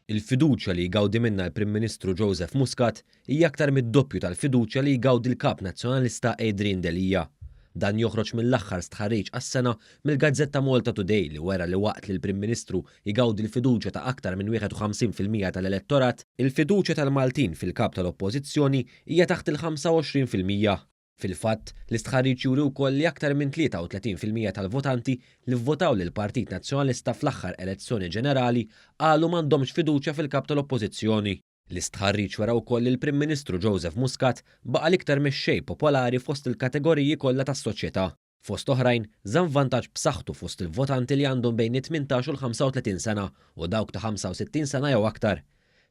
Il-fiduċja li jgawdi minnha l-Prim Ministru Joseph Muscat hija aktar mid-doppju tal-fiduċja li jgawdi l-Kap Nazzjonalista Adrian Delia. Dan joħroġ mill-aħħar stħarriġ għas-sena mill-gazzetta Malta Today li wera li waqt li l-Prim Ministru jgawdi l-fiduċja ta' aktar minn 51% tal-elettorat, il-fiduċja tal-Maltin fil-Kap tal-Oppożizzjoni hija taħt il-25%. Fil-fatt, l-istħarriġ juri wkoll li aktar minn 33% tal-votanti li vvotaw lill-Partit Nazzjonalista fl-aħħar elezzjoni ġenerali qalu m'għandhomx fiduċja fil-Kap tal-Oppożizzjoni. L-istħarriġ wera wkoll li l-Prim Ministru Joseph Muscat baqa' l-iktar mexxej popolari fost il-kategoriji kollha tas-soċjetà. Fost oħrajn, żamm vantaġġ b'saħħtu fost il-votanti li għandhom bejn it-18 u l-35 sena u dawk ta' 65 sena jew aktar.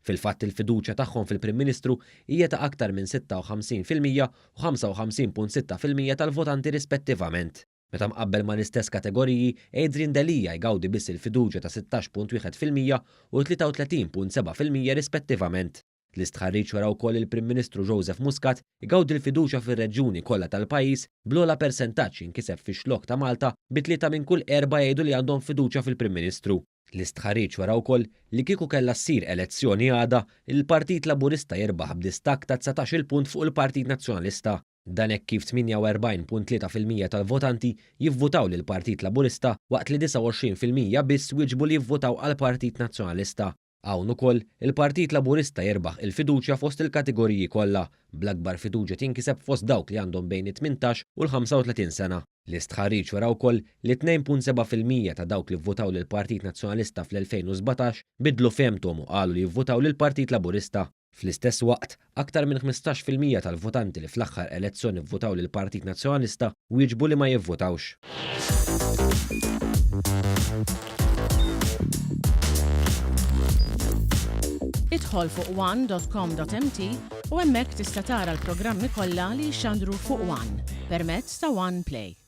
Fil-fatt il-fiduċja tagħhom fil-Prim Ministru hija ta' aktar minn 56% u 55.6% tal-votanti rispettivament. Meta mqabbel mal-istess kategoriji, Adrian Delia jgawdi biss il-fiduċja ta' 16.1% u 33.7% rispettivament. L-istħarriġ wera wkoll li l-Prim Ministru Joseph Muscat igawdi l-fiduċja fir-reġjuni kollha tal-pajjiż bl-ogħla persentaġġ jinkiseb fix-Xlokk ta' Malta bi tlieta minn kull erbgħa jgħidu li għandhom fiduċja fil-Prim Ministru. L-istħarriġ wera wkoll li kieku kellha ssir elezzjoni għada, il-Partit Laburista jirbaħ b'distakk ta' 19-il punt fuq il-Partit Nazzjonalista. Dan hekk kif 48.3% tal-votanti jivvutaw lill-Partit Laburista waqt li 29% biss wieġbu li jivvutaw għall-Partit Nazzjonalista. Hawn ukoll, il-Partit Laburista jirbaħ il-fiduċja fost il-kategoriji kollha, bl-akbar fiduċja tinkiseb fost dawk li għandhom bejn it-18 u l-35 sena. L-istħarriġ wera wkoll li 2.7% ta' dawk li vvutaw lill-Partit Nazzjonalista fl-2017 biddlu fehmthom u qalu li jivvutaw lill-Partit Laburista. Fl-istess waqt, aktar minn 15% tal-votanti li fl-aħħar elezzjoni vvutaw lill-Partit Nazzjonalista wieġbu li ma jivvutawx. Idħol fuq one.com.mt u hemmhekk tista' tara l-programmi kollha li jixxandru fuq One permezz ta' One Play.